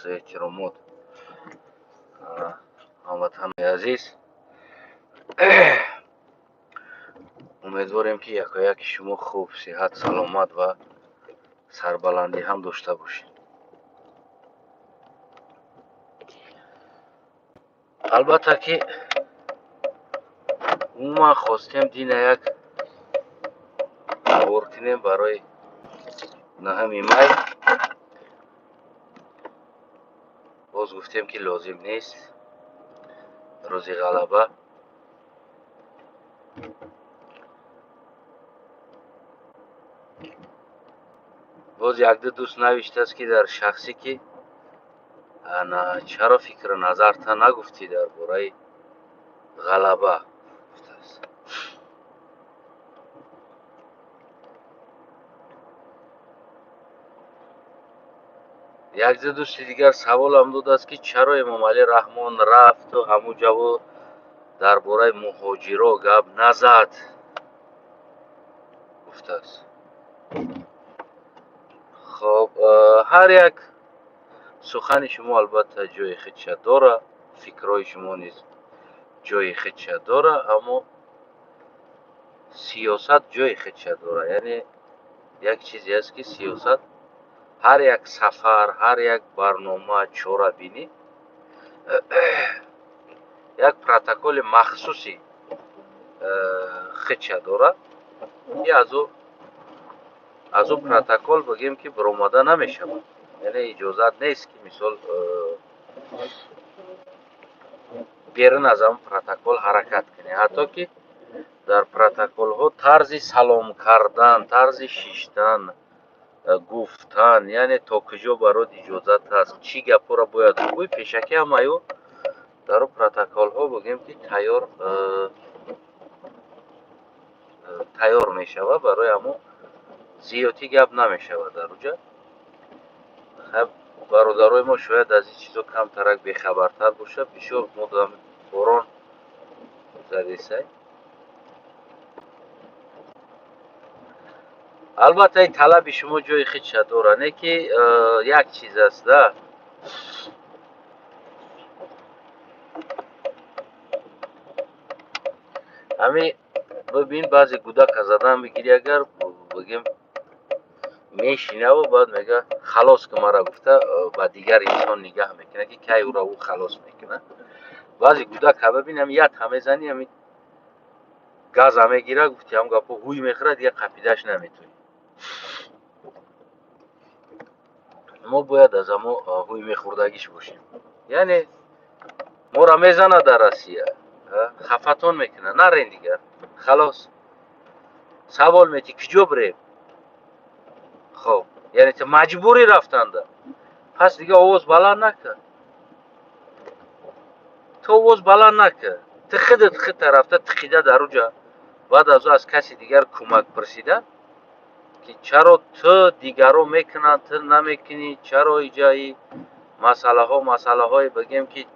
Эҳтиромот, ҳамватанони азиз. Умедворем, ки якояки шумо хуб, сиҳат, саломат ва сарбаландӣ ҳам дошта бошед. Албатта, ки умуман хостем дина як навор кунем барои 9 май. Боз гуфтем, ки лозим нест, рӯзи ғалаба. Боз якду дӯст навиштааст, ки дар шахсӣ, ки ана чаро фикру назарта нагуфтӣ дар бораи ғалаба, гуфтааст. Якду дӯсти дигар саволам додааст, ки чаро Эмомалӣ Раҳмон рафту ҳамун ҷаво дар бораи муҳоҷиро гап назад, гуфтааст. Хоб, ҳар як сухани шумо, албатта, ҷои худша дора, фикрҳои шумо низ ҷои худша дора, аммо сиёсат ҷои худша дора. Яъне як чизе аст, ки сиёсат, ҳар як сафар, ҳар як барнома, чорабинӣ як протоколи махсуси худша дорад, ки аз ӯ протокол, бигем, ки баромада намешавад. Яъне иҷозат нест, ки мисол берун аз ҳамн протокол ҳаракат кунӣ. Ҳатто ки дар протоколҳо тарзи салом кардан, тарзи шиштан, гуфтан, яъне то куҷо барот иҷозат ҳаст, чӣ гапҳоро бояд бигӯй, пешакӣ ҳамаё дар ӯ протоколҳо, бигем, ки тайёр мешавад. Барои ҳамон зиёдӣ гап намешавад дар уҷа. Бародарои мо шояд аз ин чизо камтарак бехабартар бошад. Бисёр мо борон задесай. Албатта, ин талаби шумо ҷои худша дорад, не ки як чиз аст да. Ҳами бибин, баъзе гудака задан мегирӣ, агар бигем, мешинаву баъд мега: «Халос ки мара», гуфта, ба дигар инсон нигаҳ мекунад, ки кай ӯро ӯ халос мекунад. Баъзе гудака бибин, ҳами як мезанӣ, ҳами газа мегира, гуфти ҳам гапо ҳуй мехӯрад, дигар қапидаш наметавонӣ. Мо бояд аз ҳамо ҳуй мехӯрдагиш бошем. Яъне моро мезанад дар Россия, хафатон мекунад, нарен дигар, халос. Савол метӣ: куҷо бирем? Хоб, яъне ту маҷбурӣ рафтанда, пас дигар овоз баланд накун. Ту овоз баланд накун, ту худат худ тарафта тиқида дар уҷа, баъд аз ӯ аз каси дигар кӯмак пурсида, ки чаро ту дигарро мекунанд, ту намекунӣ, чаро иҷаи масъалаҳо, масъалаҳое, бигем, ки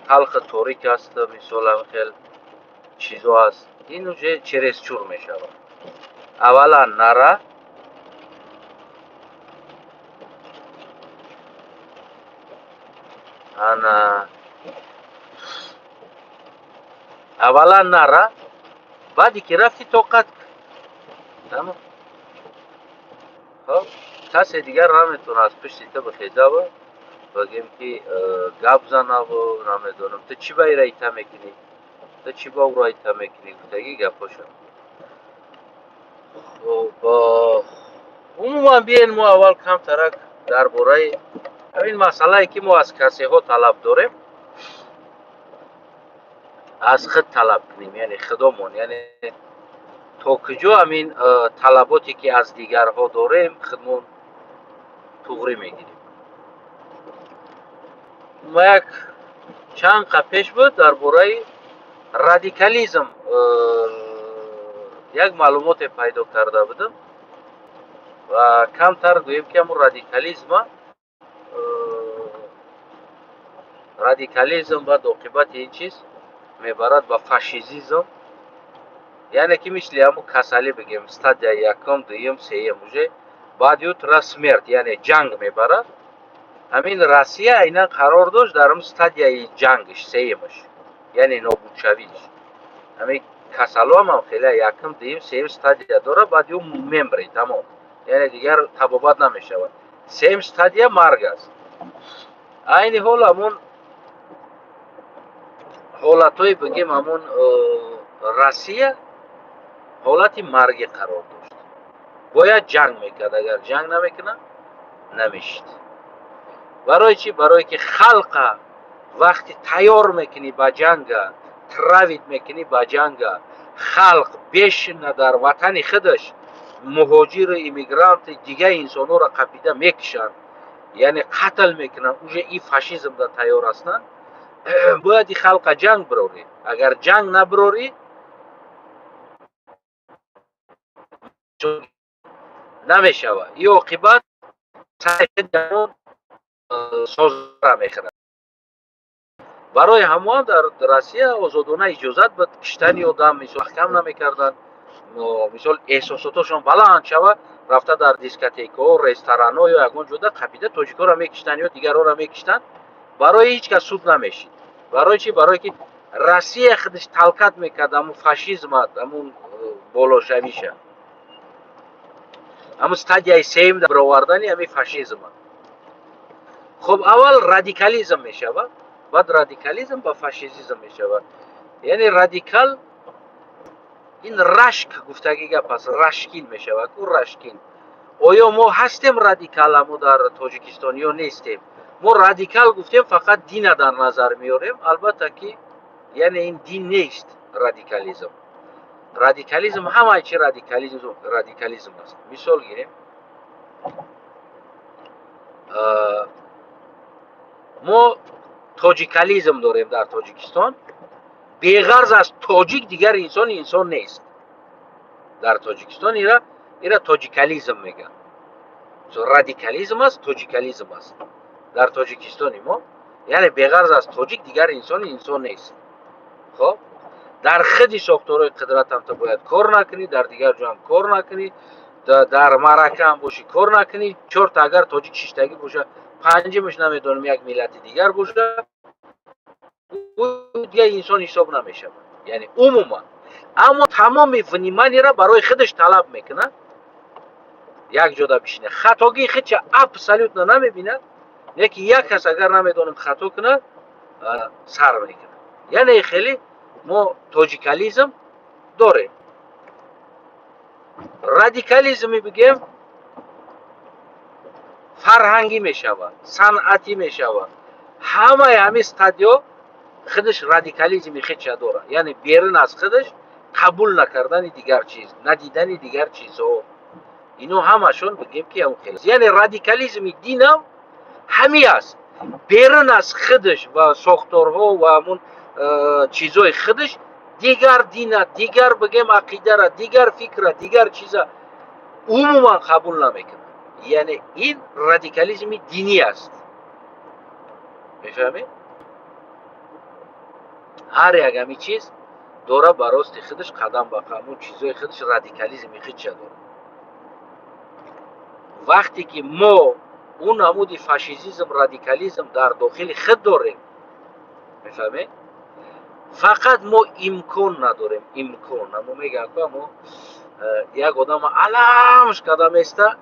талху торик аст, мисол, хел чизо аст, ин уже чересчур мешавад. Аввалан нара, ана аввалан нара, баъде ки рафти, тоқат. Тамом. Хоб, касе дигар наметавонад аз пушти ту бихезаву, бигем, ки гап занаву, намедонам, ту чӣ ба ира ита мекунӣ, ту чӣ ба ӯро ита мекунӣ, гуфтагӣ гапҳошон. Хоб, умуман биен, мо аввал камтарак дар бораи ҳамин масъалае, ки мо аз касеҳо талаб дорем, аз худ талаб кунем, яъне худомон, яъне то куҷо ҳамин талаботе, ки аз дигарҳо дорем, худмон туғрӣ мегирем. Ма як чанд қа пеш буд, дар бораи радикализм як маълумоте пайдо карда будам ва камтар гӯем, ки ҳамун радикализма, радикализм баъд оқибати ин чиз мебарад ба фашизизм. Яъне ки мисли ҳамун касалӣ, бигем, стадияи якум, дуюм, сеюм, уже Баъд ю тура смерть, яъне ҷанг мебарад. Ҳамин Россия айнан қарор дошт дар ҳамн стадияи ҷангш, сеюмаш, яъне нобудшавиш. Ҳамин касалоам ҳам хеле якум, дуюм, сеюм стадия дорад, баъд ю мембре, тамом, яъне дигар табобат намешавад. Сеюм стадия марг аст. Айни ҳол ҳамун ҳолатҳое, бигем, ҳамун Россия ҳолати маргӣ қарор дошт, бояд ҷанг мекард. Агар ҷанг намекунад, намешид. Барои чӣ? Барое ки халқа вақти тайёр мекунӣ ба ҷанга, травить мекунӣ ба ҷанга, халқ бешина дар ватани худаш, муҳоҷиру иммигранти, дигар инсонҳоро қапида мекушанд, яъне қатл мекунанд, уже и фашизмда тайёр ҳастанд. Бояд и халқа ҷанг бирорӣ. Агар ҷанг набирорӣ, намешавад. И оқибат созра мехӯрад. Барои ҳамоам дар Россия озодона иҷозат ба киштани одам, мисол, маҳкам намекарданд. Мисол, эҳсосотошон баланд шава, рафта дар дискотекаҳо, ресторанҳо ё ягон ҷода қапида тоҷикҳоро мекиштанд ё дигарҳоро мекиштанд. Барои ҳеҷ кас суд намешид. Барои чӣ? Барое ки Россия худаш толкать мекард ҳамун фашизма, ҳамун болошавиша, ҳамун стадияи сеюм баровардани ҳамин фашизма. Хуб, аввал радикализм мешавад, баъд радикализм ба фашизм мешавад. Яъне радикал ин рашк гуфтагӣ гап аст, рашкин мешавад ку, рашкин. Оё мо ҳастем радикал амо дар Тоҷикистон ё нестем? Мо радикал гуфтем, фақат дина дар назар меорем. Албатта ки, яъне ин дин нест радикализм. Радикализм ҳамаи чи радикализм аст. Мисол гирем, мо тоҷикализм дорем дар Тоҷикистон. Беғарз аз тоҷик дигар инсон инсон нест дар Тоҷикистон. Ира тоҷикализм мегӯянд. Радикализм аст, тоҷикализм аст дар Тоҷикистони мо. Яъне беғарз аз тоҷик дигар инсон инсон нест. Хоб, дар худи сохторҳои қудратам ту бояд кор накунӣ, дар дигар ҷоам кор накунӣ, дар маъракаам бошӣ, кор накунӣ. Чорта агар тоҷик шиштагӣ боша, панҷумаш, намедонам, як миллати дигар боша, дигар инсон ҳисоб намешавад. Яъне умуман, аммо тамоми внимание ра барои худаш талаб мекунад, як ҷода бишина, хатогии худша абсолютно намебинад. Лекин як кас агар, намедонам, хато кунад, сар мекунад. Яъне хеле мо тоҷикализм дорем. Радикализме бигем, фарҳангӣ мешавад, санъатӣ мешавад. Ҳамаи ҳамин стадиё худаш радикализми худша дорад. Яъне берун аз худаш қабул накардани дигар чиз, надидани дигар чизҳо, ино ҳамашон, бигем ки, ҳамон хел. Яъне радикализми динам ҳами аст: берун аз худаш ва сохторҳо ва ҳамун чизҳои худаш дигар дина, дигар, бигем, ақидара, дигар фикра, дигар чиза умуман қабул намекунад. Яъне ин радикализми динӣ аст, мефаҳмед? Ҳар як ҳамин чиз дора ба рости худаш, қадам ба қадам чизҳои худаш, радикализми худша дорад. Вақте ки мо он намуди фашизм, радикализм дар дохили худ дорем, мефаҳмед, фақат мо имкон надорем. Имкон амо мегӯям ку, амо як одама аламш карда места,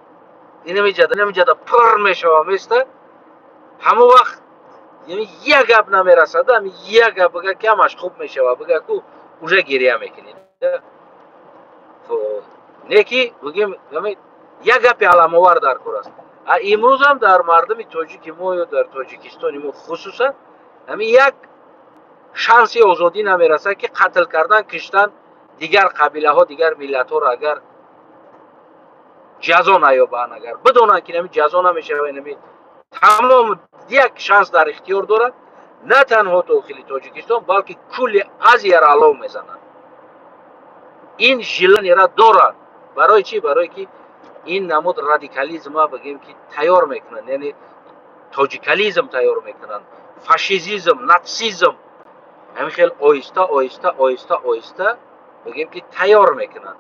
инамиҷада пур мешава, места. Ҳамон вақт як гап намерасад, ами як гап бига, ки ҳамаш хуб мешава, бига ку, уже гиря мекунӣ. Не ки, бигем, як гапи аламовар дар кор аст. А имрӯзам дар мардуми тоҷики мо ё дар Тоҷикистони мо хусусан ҳамин як шанси озодӣ намерасад, ки қатл кардан, киштан дигар қабилаҳо, дигар миллатҳоро, агар ҷазо наёбанд, агар бидонанд, ки нами ҷазо намешава, нами тамом як шанс дар ихтиёр дорад, на танҳо дохили Тоҷикистон, балки кулли Азияро алов мезананд. Ин желание ра дорад. Барои чӣ? Барое ки ин намуд радикализма, бигем, ки тайёр мекунанд, яъне тоҷикализм тайёр мекунанд, фашизм, натсизм, ҳамин хел оҳиста оҳиста, оҳиста оҳиста, бигем, ки тайёр мекунанд.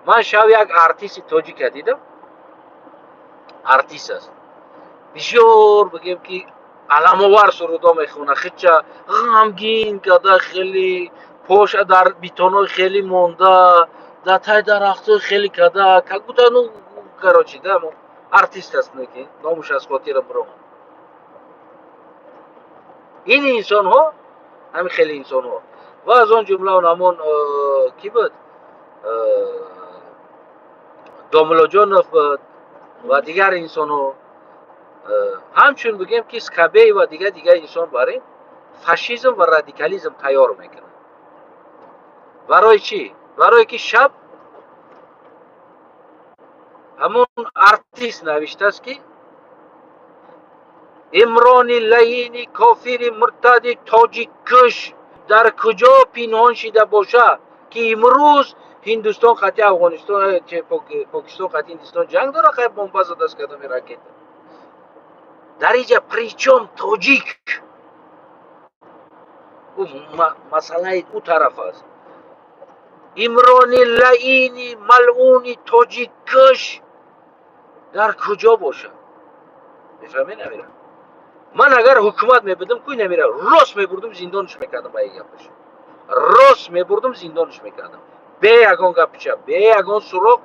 Ман шав як артисти тоҷика дидам. Артист аст, бисёр, бигем ки, аламовар сурудо мехонад, хича ғамгин када, хеле поша дар битонои хеле монда, дар таи дарахтои хеле када, как будто, ну, короче, да, артист аст, ки номуш аз хотира биромад. Ин инсонҳо, ҳамин хеле инсонҳо, ва аз он ҷумла он ҳамон кӣ буд, Домулоҷонов буд ва дигар инсонҳо, ҳамчун, бигем ки, Скабеева ва дигар инсон бар ин фашизм ва радикализм тайёр мекунад. Барои чӣ? Барое ки шаб ҳамон артист навиштааст, ки Имрони лаини кофири муртади тоҷиккуш дар куҷо пинҳон шида боша, ки имрӯз Ҳиндустон қати Афғонистон, Покистон қати Ҳиндустон ҷанг дора, хай, бомба задааст кадоми ракета. Дар иҷа причём тоҷик? Ӯ масъалаи ӯ тараф аст. Имрони лаини малъуни тоҷиккуш дар куҷо бошад? Мефаҳмед, намира? Ман агар ҳукумат мебудам, куй намира рост мебурдум, зиндонш мекардам. Ба гапаш рост мебурдум, зиндонш мекардам, бе ягон гапи чап, бе ягон суроғ.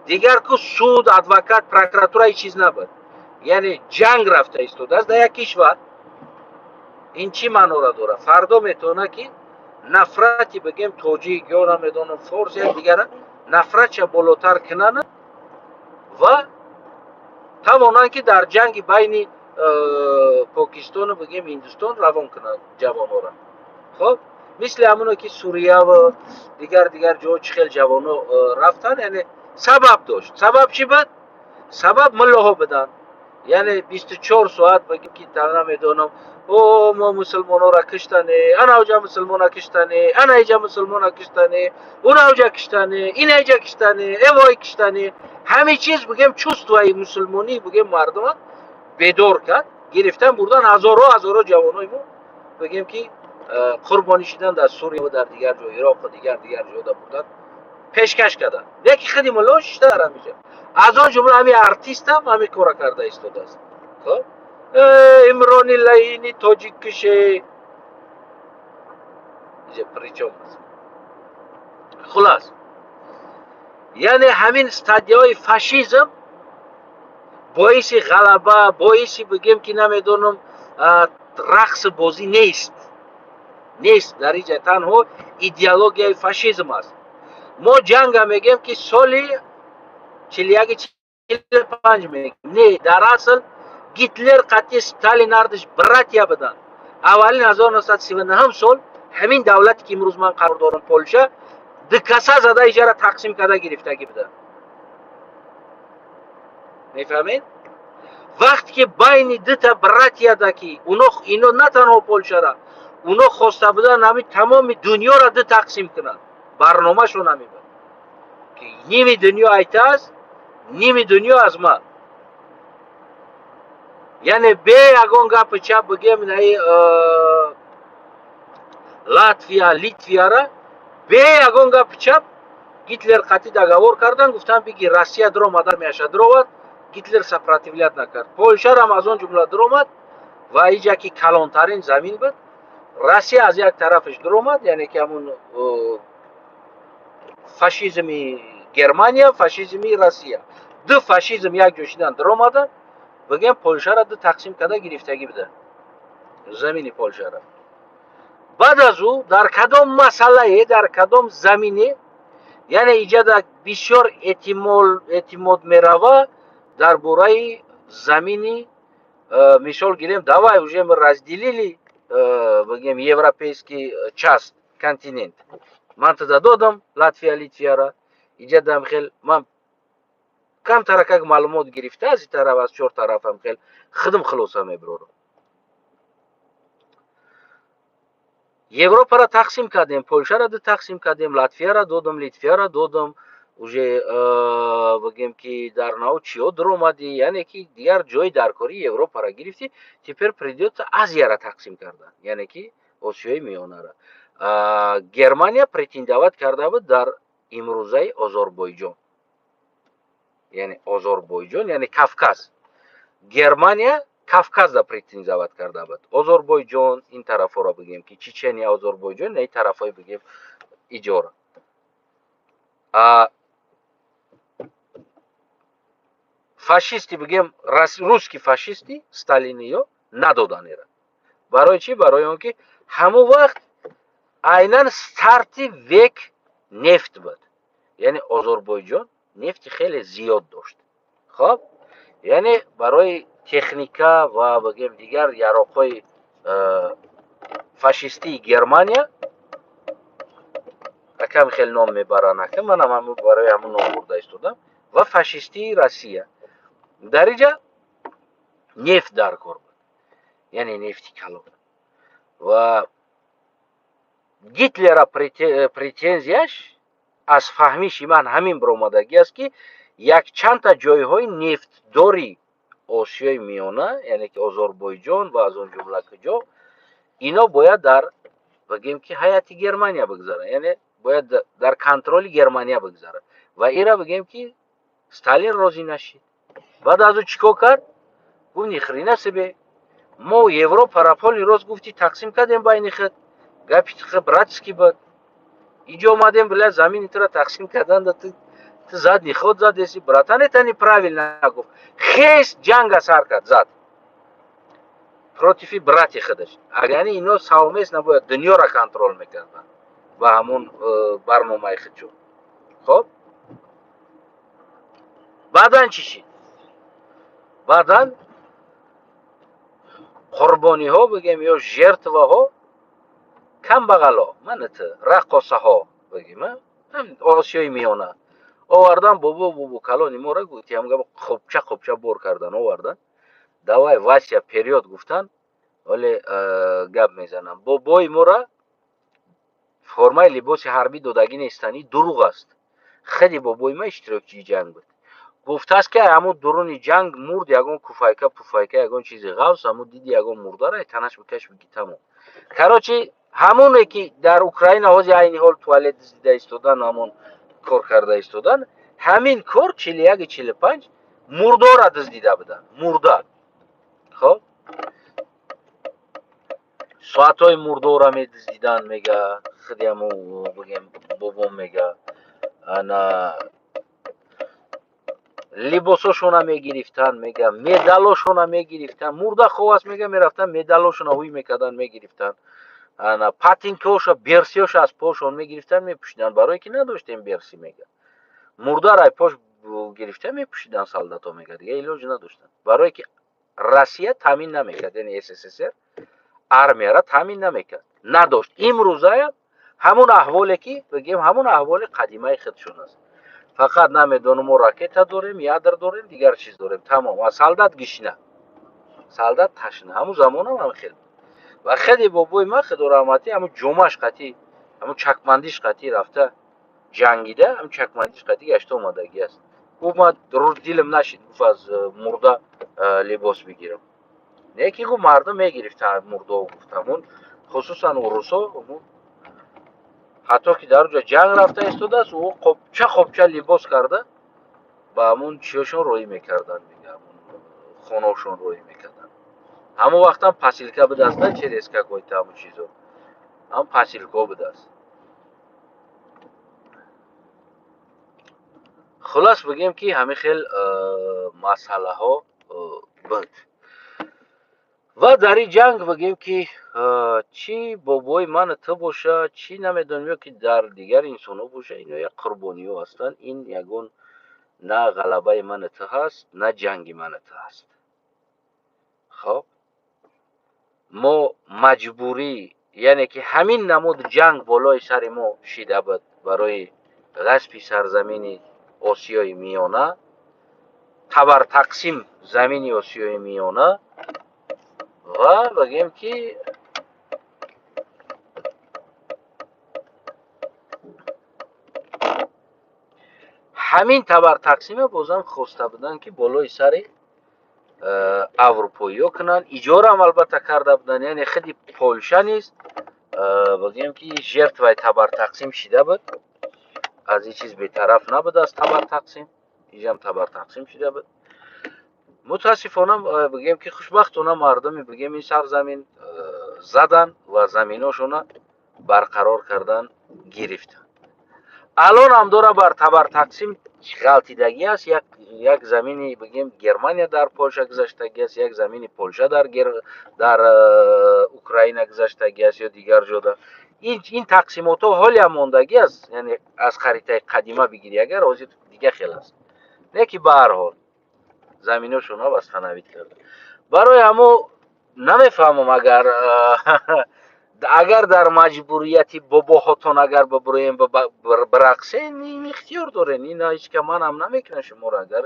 Дигар ку суд, адвокат, прокуратура, ҳеҷ чиз набуд. Яъне ҷанг рафта истодааст дар як кишвар. Ин чӣ маънора дорад? Фардо метавонад, ки нафрати, бигем, тоҷик ё намедонам, форс, як дигара нафратша болотар кунанд ва тавонанд, ки дар ҷанги байни Покистону, бигем, Ҳиндустон равон кунанд ҷавонҳоро. Хоб, мисли ҳамоно ки Сурияву дигар ҷоҳо чӣ хел ҷавонҳо рафтанд. Яъне сабаб дошт. Сабаб чӣ буд? Сабаб муллоҳо буданд. Яъне 24 соат, бигем ки, намедонам, о, мо мусулмонҳоро киштане, ана оҷа мусулмона киштане, ана иҷа мусулмона киштане, уна оҷа киштане, ина иҷа киштане, эвой киштане. Ҳамин чиз, бигем, чувствои мусулмонӣ, бигем, мардума бедор кард. Гирифтан, бурдан, ҳазорҳо ҳазорҳо ҷавонои мо, бигем ки, қурбонӣ шидан дар Сурия ва дар дигар ҷо, Ироқу дигар ҷода бурдан, пешкаш карданд. Леки худи мулло шишта дар ҳамиҷа, аз он ҷумла ҳамин артистам ҳамин кора карда истодааст. Хоб, Имрони лаини тоҷиккуше иҷа причём аст? Хулас, яъне ҳамин стадияҳои фашизм боиси ғалаба, боиси, бигем ки, намедонам, рақси бозӣ нест, нест. Дар иҷа танҳо идеологияи фашизм аст. Мо ҷанга мегем, ки соли 41, 45 мегем. Не, дар асл Гитлер қатъи Сталин ҳардуш братья буданд. Аввалин 1939 сол ҳамин давлате, ки имрӯз ман қарор дорам, Полша, дукаса зада, иҷара тақсим карда гирифтагӣ буданд. Мефаҳмед? Вақте ки байни дута братьяда, ки уно ино на танҳо Полшара, уно хоста буданд ҳамин тамоми дунёро ду тақсим кунанд. Барномашон ҳамин буд, ки ними дунё айта аст, ними дунё аз ман. Яъне бе ягон гапи чап, бигем, наи Латвия, Литвияра бе ягон гапи чап Гитлер қатъи договор кардан. Гуфтанд: биги, Россия дуромад, армияша дуровад. Гитлер сопротивлять накард. Полшарам аз он ҷумла дуромад ва иҷа, ки калонтарин замин буд, Россия аз як тарафаш дуромад, яъне ки ҳамун фашизми Германия, фашизми Россия, ду фашизм як ҷо шидан, дуромаданд, бигем, Полшара ду тақсим карда гирифтагӣ буда замини Полшара. Баъд аз ӯ дар кадом масъалае, дар кадом замине? Яъне иҷада бисёр эътимод мерава дар бораи замини. Мисол гирем, давай, уже мы разделили, бигем, европейский часть континент. Ман туда додам Латвия, Литвияра. Иҷадам хел ман камтаракак маълумот гирифта, аз ин тараф, аз чор тарафам хел худм хулоса мебирорам. Европаро тақсим кардем, Полшаро ду тақсим кардем, Латвияро додам, Литвияро додам. Уже, бигем ки, дар нав чиё дуромадӣ, яъне ки дигар ҷои даркории Европаро гирифтӣ. Теперь придётся Азияро тақсим кардан, яъне ки Осиёи Миёнаро. Германия претендовать карда буд дар имрӯзаи Озорбойҷон, яъне Озорбойҷон, яъне Кавказ. Германия Кавказа претензовать карда буд. Озорбойҷон ин тарафҳоро бигем, ки Чечения, Озорбойҷон, ин тарафҳои бигем иҷора. Фашисти бигем, русский фашисти сталиниё надодан ира. Барои чӣ? Барои он ки ҳамон вақт айнан старти век нефт буд. Яъне Озорбойҷон нефти хеле зиёд дошт. Хоб, яъне барои техника ва бигем дигар яроқҳои фашистии Германия акам хеле ном мебаранд, ака манам барои ҳамон ном бурда истодам, ва фашистии Россия дар инҷа нефт дар кор буд, яъне нефти калон. Ва Гитлера претензияш аз фаҳмиши ман ҳамин баромадагӣ аст, ки якчандта ҷойҳои нефтдори Осиёи Миёна, яъне ки Озорбойҷон ва аз он ҷумла куҷо, ино бояд дар бигем ки ҳайати Германия бигзаранд, яъне бояд дар контроли Германия бигзарад. Ва ира бигем ки Сталин розӣ нашид. Баъд аз ӯ чӣ кор кард? Гуфт: ни хрена себе, мо Европара поли рост гуфти тақсим кардем байни худ, гапи братский буд, инҷо омадем, бля, замини тура тақсим кардан, да ту задний ход задеси, братан, это неправильно, гуфт. Хес ҷанга сар кард, зад против брати худаш. Яъне ино совместно бояд дунёро контрол мекарданд ба ҳамон барномаи худшон. Хоб, баъдан чӣ шид? Баъдан қурбониҳо бигем ё жертваҳо камбағало, манат раққосаҳо бигем, Осиёи Миёна овардан, бобо бобо калони моро гуфтиам, хобча хобча бор кардан овардан, давай, Вася, вперёд гуфтан. Вале гап мезанам, бобои мора формаи либоси ҳарбӣ додагӣ нестанд, ин дурӯғ аст. Хеле бобои ма иштирокчии ҷанг буд, гуфтааст, ки ҳамун дуруни ҷанг мурд, ягон куфайка пуфайка, ягон чизи ғавс, ҳамун диди ягон мурдара танаш бикаш, биги, тамом. Короче, ҳамоне ки дар Украина ҳози айни ҳол туалет дида истодан, ҳамон кор карда истодан, ҳамин кор 41, 45 мурдора дуздида буданд, мурда. Хоб, соатҳои мурдора медуздиданд, мега худи ҳамун бигем бобом, мега ана либосошона мегирифтанд, мега медалошона мегирифтанд, мурда хов аст, мега мерафтанд, медалошона ҳуй мекарданд, мегирифтанд, ана патинкаоша, берсиёша аз пошон мегирифтанд, мепӯшиданд, барое ки надоштем берси, мега мурдара ай пош гирифта мепӯшиданд солдатҳо, мега дига илоҷ надоштанд, барое ки Россия таъмин намекард, яъне СССР армияра таъмин намекард, надошт. Имрӯзая ҳамон аҳволе ки бигем, ҳамон аҳволи қадимаи худшон аст, фақат намедонам, мо ракета дорем, ядр дорем, дигар чиз дорем, тамом. А солдат гишна, солдат ташна. Ҳамун замонам ҳам хел. Ва хеле бобои ман, худо раҳматӣ, ҳамун ҷомаш қатӣ, ҳамун чакмандиш қатӣ рафта ҷангида, ҳамун чакмандиш қатӣ гашта омадагӣ аст. Гуфт: ман дилам нашид, гуфт, аз мурда либос бигирам. Не ки, гуфт, мардум мегирифтанд мурдао, гуфт, ҳамун хусусан урусо, ҳатто ки дар оҷа ҷанг рафта истодааст, ӯ қопча қопча либос карда ба ҳамун чиёшон роҳӣ мекарданд, мега ҳамун хонаошон роҳӣ мекарданд. Ҳамон вақтам посылка будааст, на через какой-то ҳамун чизо, ҳам посылка будааст. Хулас, бигем ки ҳамин хел масъалаҳо буд. Ва дар ин ҷанг бигем ки чӣ бобои ману ту боша, чӣ намедонем, ё ки дар дигар инсонҳо боша, ино як қурбониҳо ҳастанд. Ин ягон на ғалабаи ману ту ҳаст, на ҷанги ману ту ҳаст. Хоб, мо маҷбурӣ, яъне ки ҳамин намуд ҷанг болои сари мо шида буд барои ғасби сарзамини Осиёи Миёна, табартақсим замини Осиёи Миёна. Ва бигем ки ҳамин табартақсима бозам хоста буданд, ки болои сари аврупоиё кунанд. Иҷораам албатта карда буданд, яъне худи Полша низ бигем ки жертваи табартақсим шида буд, аз ин чиз бетараф набуд, аз табартақсим, инҷам табартақсим шида буд. Мутаассифона, бигем ки хушбахтона, мардуми, бигем, ин сарзамин задан ва заминошона барқарор кардан гирифтанд. Алон ҳам дора бар табар тақсим ғалтидагӣ аст. Як замини, бигем, Германия дар Полша гузаштагӣ аст, як замини Полша дар Украина гузаштагӣ аст ё дигар ҷода. Ин тақсимотҳо ҳолиам мондагӣ аст, яъне аз харитаи қадима бигирӣ агар, ҳозир дига хел аст. Не ки ба ҳар ҳол заминошонро восстановить карда. Барои ҳамо намефаҳмам, агар дар маҷбурияти бобоҳотон агар бибуроем, бирақсен, ин ихтиёр дорен, ин ҳеч ка манам намекунам шуморо. Агар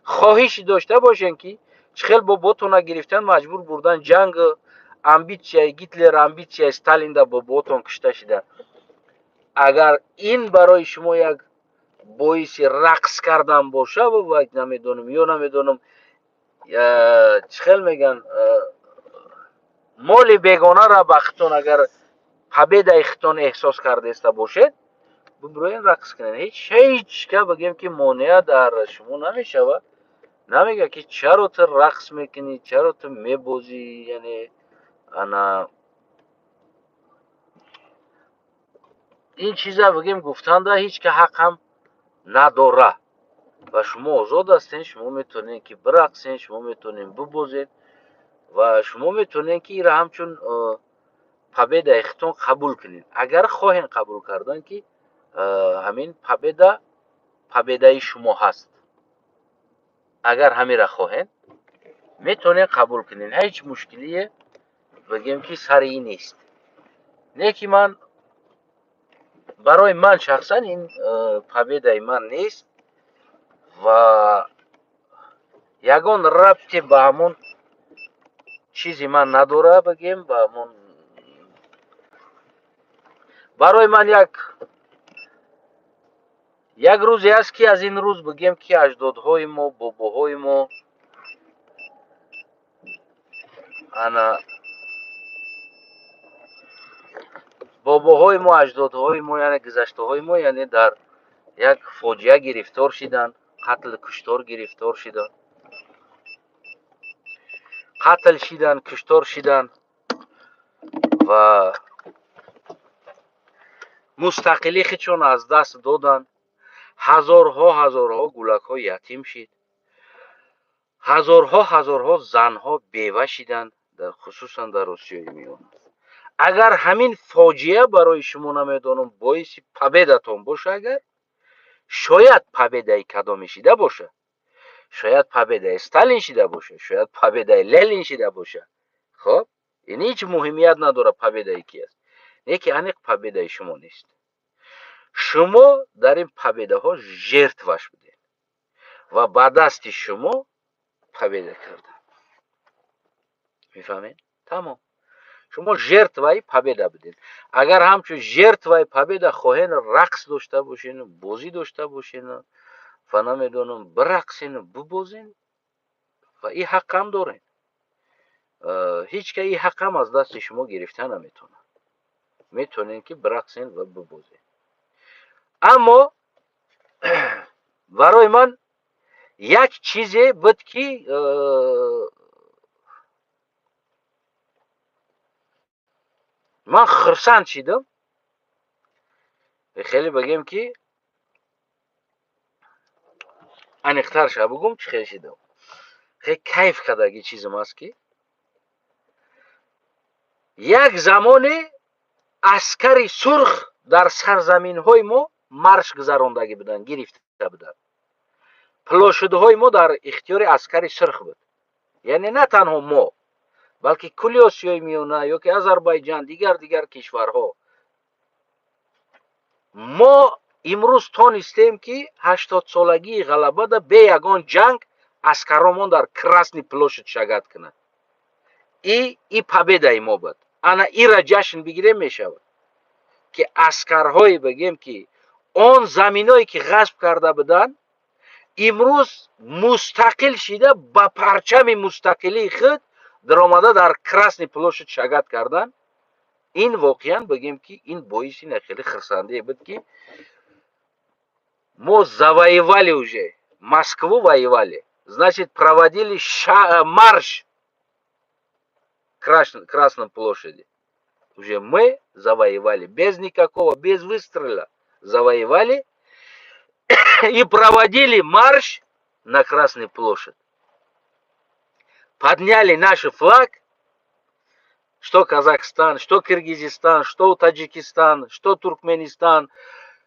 хоҳиши дошта бошен, ки чӣ хел боботона гирифтан, маҷбур бурдан ҷанг, амбитсияи Гитлер, амбитсияи Сталинда боботон кушта шида, агар ин барои шумо як боиси рақс кардан боша, ва намедонам, ё намедонам, чӣ хел мегӯянд, моли бегонара ба худтон агар победа и худтон эҳсос кардаиста бошед, бибуроен, рақс кунед. Ҳеҷ ка, бигем ки, монеа дар шумо намешавад, намегӯяд ки чаро ту рақс мекунӣ, чаро ту мебозӣ. Яъне ана ин чиза, бигем, гуфтанда ҳеҷ ка ҳақам надора ва шумо озод ҳастед. Шумо метавонед ки бирақсед, шумо метавонед бибозед ва шумо метавонед ки инро ҳамчун победа и худтон қабул кунед, агар хоҳем қабул кардан ки ҳамин победа победа и шумо ҳаст. Агар ҳамира хоҳед, метавонед қабул кунед, ҳеҷ мушкилие, бигем ки, сари ин нест. Не ки ман, барои ман шахсан ин победа и ман нест ва ягон рабте ба ҳамон чизи ман надора, бигем, ба ҳамон. Барои ман як рӯзе аст ки аз ин рӯз, бигем ки, аҷдодҳои мо, бобоҳои мо, ана бобоҳои мо, аҷдодҳои мо, яъне гузаштаҳои мо, яъне дар як фоҷиа гирифтор шиданд, қатл, куштор гирифтор шиданд, қатл шиданд, куштор шиданд ва мустақилӣ худшон аз даст доданд. Ҳазорҳо, ҳазорҳо гулакҳо ятим шид, ҳазорҳо, ҳазорҳо занҳо бева шиданд, хусусан дар Осиёи Миёна. Агар ҳамин фоҷиа барои шумо, намедонам, боиси победа тон боша, агар шояд победа и кадоме шида боша, шояд победа и Сталин шида боша, шояд победа и Ленин шида боша, хоб, ин ҳеҷ муҳимият надорад, победа и ки аст. Не ки аниқ победа и шумо нест. Шумо дар ин победа ҳо жертва ш будед ва ба дасти шумо победа карданд, мефаҳмед? Тамом, шумо жертва и победа будед. Агар ҳамчун жертва и победа хоҳен рақс дошта бошену бозӣ дошта бошену ва намедонам, бирақсену бибозен, ва ин ҳаққам дорен, ҳеҷ ка ин ҳаққам аз дасти шумо гирифта наметавонад. Метавонед ки бирақсен ва бибозед. Аммо барои ман як чизе буд ки ман хурсанд шидам хеле. Бигем ки, аниқтарша бугум, чӣ хел шидам, хеле кайф кардаги чизам аст ки як замоне аскари сурх дар сарзаминҳои мо марш гузарондагӣ буданд, гирифта буданд. Площадь ҳои мо дар ихтиёри аскари сурх буд. Яъне на танҳо мо, балки кулли Осиёи Миёна ё ки Озарбойҷан, дигар кишварҳо. Мо имрӯз тонистем ки 80-солагии ғалабада бе ягон ҷанг аскаромон дар Красный площадь шагать кунад. И победа и мо буд. Ана ира ҷашн бигирем мешавад ки аскарҳое, бигем ки, он заминое ки ғасб карда буданд, имрӯз мустақил шида, ба парчами мустақилии худ даромада, дар Красный площадь шагать кардан. Ин воқеан, бигем ки, ин боиси хеле хурсандие буд ки мо завоевали уже Москву, воевали. Значит, проводили марш Красной площади. Уже мы завоевали без никакого, без выстрела. Завоевали и проводили марш на Красной площадь. Подняли наш флаг, что Казахстан, что Киргизистан, что Таджикистан, что Туркменистан,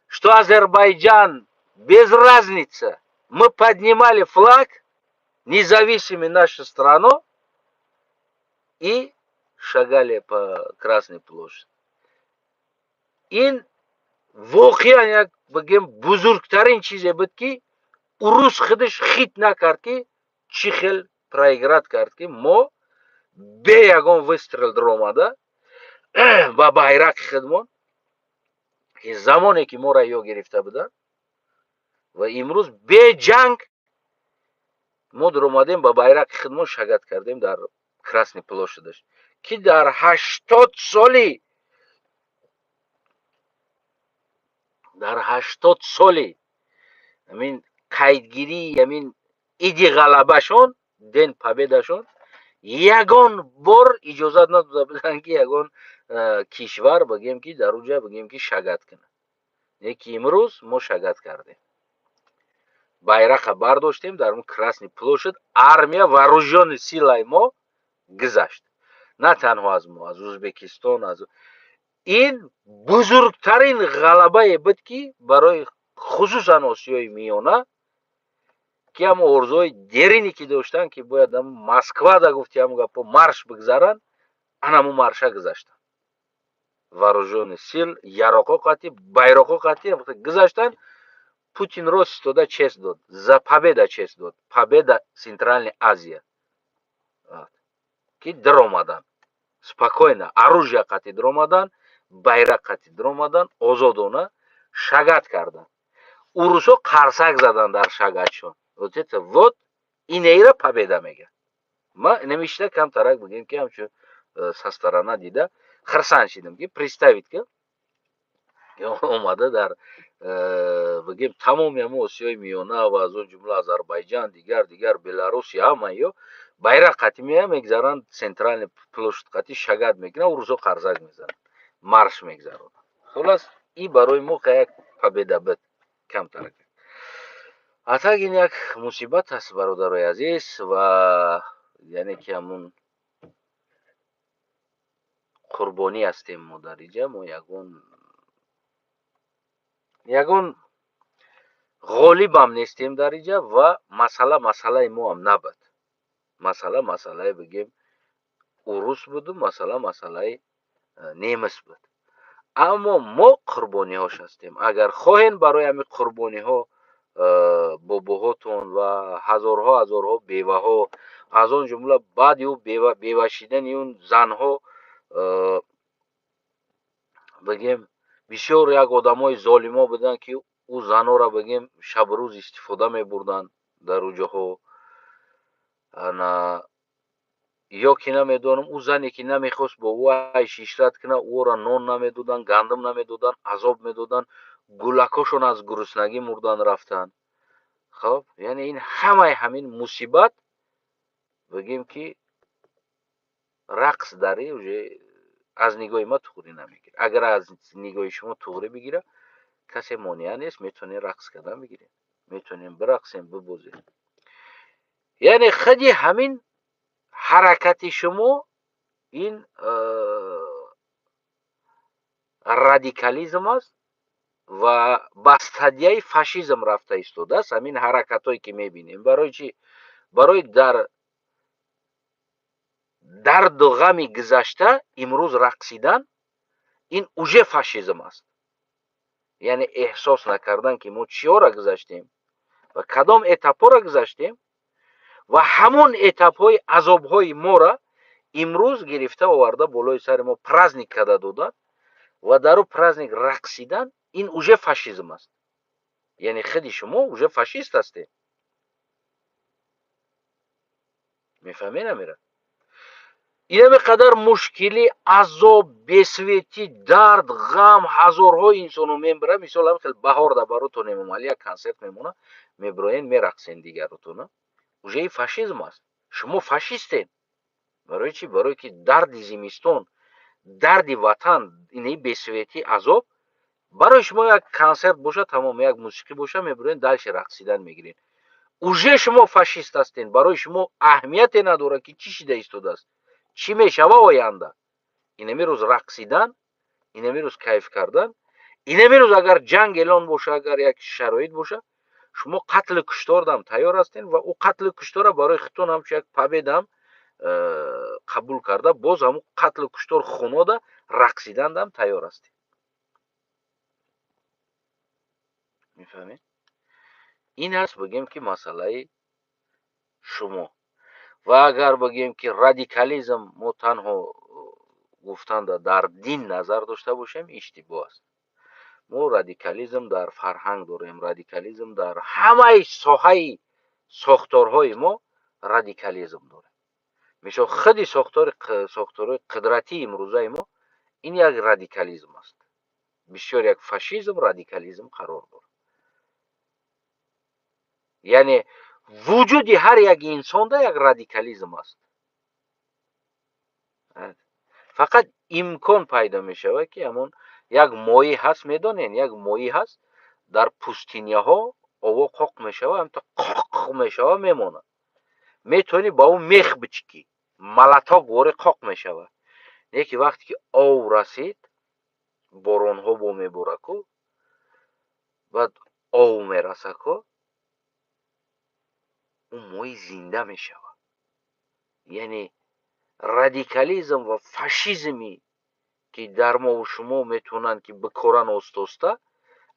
что Азербайджан, без разницы. Мы поднимали флаг, независимой нашу страну, и шагали по Красной площади. Ин воқеан як, бигем, бузургтарин чизе буд, ки урус худаш хит накард, ки чӣ хел проиграть кард, ки мо бе ягон выстрел даромада ба байрақи худмон, ки замоне ки моро ё гирифта буданд ва имрӯз бе ҷанг мо даромадем, ба байрақи худмон шагать кардем дар Красный площадь, ки дар 80 соли, дар 80 соли ҳамин қайдгирии ҳамин иди ғалабашон, День Победа шон, ягон бор иҷозат надода буданд, ки ягон кишвар, бигем, ки дар уҷа, бигем, ки шагать кунад. Леки имрӯз мо шагать кардем, байрақа бардоштем дар он Красный площадь, армия, вооружённый сила и мо гузашт. На танҳо аз мо, аз Ӯзбекистон, аз ин бузургтарин ғалабае буд, ки барои хусусан Осиёи Миёна, ки ҳамо орзуҳои дерине, ки доштанд, ки бояд Москва да, гуфти ҳамн гапо, марш бигзаранд, анаму марша гузаштанд. Вооружённый сил, яроқо қатӣ, байроқо қатӣ гузаштанд. Путинро истода честь дод, за победа честь дод, победа Центральной Азия, ки даромаданд спокойно, оружия қатӣ даромаданд, байрақ қатӣ даромаданд, озодона шагать карданд, урусо қарсак заданд дар шагать шон. Вот это вот инеира победа мегӯяд. Ма намишта камтарак, бигем, ки ҳамчун со стороны дида хирсанд шидам, ки представить ки омада дар бигем, тамоми ҳамо Осиёи Миёна ва аз он ҷумла Озарбойҷан, дигар дигар, Беларусия, ҳама ё байрақ қатӣ меянд, мегзаранд, центральный площадь қатӣ шагать мекунанд, урусо қарсак мезананд, марш мегзаронанд. Хулас, и барои мо як победа буд камтарак. А так ин як мусибат аст, бародарои азиз, ва яъне ки ҳамун қурбонӣ ҳастем мо дар инҷа. Мо ягон ғолибам нестем дар инҷа ва масъала масъалаи моам набуд. Масъала масъалаи, бигем, урус буду масъала масъалаи немис буд, аммо мо қурбониҳош ҳастем. Агар хоҳем, барои ҳамин қурбониҳо, бобоҳотон ва ҳазорҳо ҳазорҳо беваҳо, аз он ҷумла баъди ӯ бева шидани он занҳо, бигем, бисёр як одамои золимо буданд, ки ӯ занҳоро, бигем, шабу рӯз истифода мебурданд дар ӯ ҷоҳо. Ана ё ки намедонам, ӯ зане, ки намехост бо ӯ айшу ишрат кунад, ӯро нон намедоданд, гандум намедоданд, азоб медоданд, гулакҳошон аз гуруснагӣ мурдан рафтанд. Хоб, яъне ин ҳамаи ҳамин мусибат, бигем, ки рақс дари уже аз нигоҳи ма туғрӣ намегирад. Агар аз нигоҳи шумо туғрӣ бигирад, касе монеа нест, метавонем рақс кардан бигирем, метавонем бирақсем, бибозем. Яъне худи ҳамин ҳаракати шумо ин радикализм аст ва ба стадияи фашизм рафта истодааст ҳамин ҳаракатҳое, ки мебинем. Барои чӣ? Барои дар дарду ғами гузашта имрӯз рақсидан ин уже фашизм аст. Яъне эҳсос накардан, ки мо чиёра гузаштем ва кадом этап ҳоро гузаштем ва ҳамон этап ҳои азобҳои моро имрӯз гирифта оварда болои сари мо праздник карда додан ва дар ӯ праздник рақсидан ин уже фашизм аст. Яъне худи шумо уже фашист ҳастед. Мефаҳмед, амира? Инаме қадар мушкилӣ, азоб, бесветӣ, дард, ғам, ҳазорҳо инсоно мебара. Мисол, ҳам хел баҳор да баротон Эмомалӣ як консерт мемона, мебироен, мерақсен дигаротона. Уже и фашизм аст. Шумо фашистед. Барои чӣ? Барое ки дарди зимистон, дарди ватан, ини бесветӣ, азоб барои шумо як консерт боша, тамом, як мусиқӣ боша, мебурен, дальше рақсидан мегирен. Уже шумо фашист ҳастен. Барои шумо аҳамияте надорад, ки чӣ шида истодааст, чӣ мешава оянда. Инами рӯз рақсидан, инами рӯз кайф кардан, инами рӯз агар ҷанг эълон боша, агар як шароит боша, шумо қатлу куштордам тайёр ҳастен ва ӯ қатлу куштора барои худтон ҳамчун як победа м қабул карда, боз ҳамун қатлу куштор хунода рақсидандам тайёр ҳастем. Мефаҳмед? Ин аст, бигем, ки масъалаи шумо. Ва агар бигем, ки радикализм мо танҳо гуфтанда дар дин назар дошта бошем, иштибоҳ аст. Мо радикализм дар фарҳанг дорем, радикализм дар ҳамаи соҳаи сохторҳои мо радикализм дорем. Мисол, худи сохторҳои қудратии имрӯзаи мо ин як радикализм аст. Бисёр як фашизм, радикализм қарор дорад. Яъне вуҷуди ҳар як инсонда як радикализм аст. Фақат имкон пайдо мешавад, ки ҳамон як моҳӣ ҳаст, медонен, як моҳӣ ҳаст дар пустыня ҳо, ово қоқ мешава, ҳамто қоқ мешава, мемонад. Метавонӣ ба ӯ мех бичикӣ, молоток вори қоқ мешава. Леки вақте ки ов расид, боронҳо бо мебораку, баъд ов мерасаку, ӯ моҳӣ зинда мешавад. Яъне радикализм ва фашизме, ки дар мову шумо метавонанд, ки бикоранд оста-оста,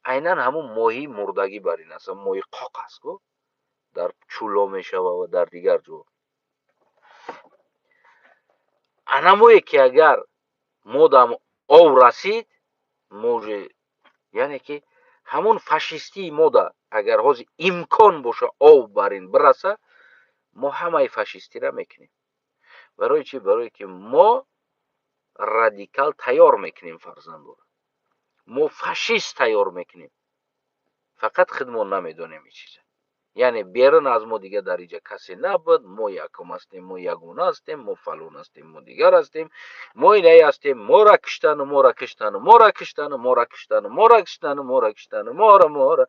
айнан ҳамун моҳии мурдагӣ бар ин аст. Моҳи қоқ аст ку, дар чӯло мешава ва дар дигар ҷо. Анамое ки агар модам ов расид, може, яъне ки ҳамун фашистии мода агар ҳозир имкон боша ов бар ин бираса, мо ҳамаи фашистира мекунем. Барои чӣ? Барое ки мо радикал тайёр мекунем фарзандора, мо фашист тайёр мекунем, фақат худмон намедонем ин чиза. Яъне берун аз мо дига дар инҷа касе набуд, мо якум ҳастем, мо ягона ҳастем, мо фалон ҳастем, мо дигар ҳастем, мо инаи ҳастем, мора киштану, мора киштану, мора киштану, мора киштану, мора киштану, мора киштану, мора, мора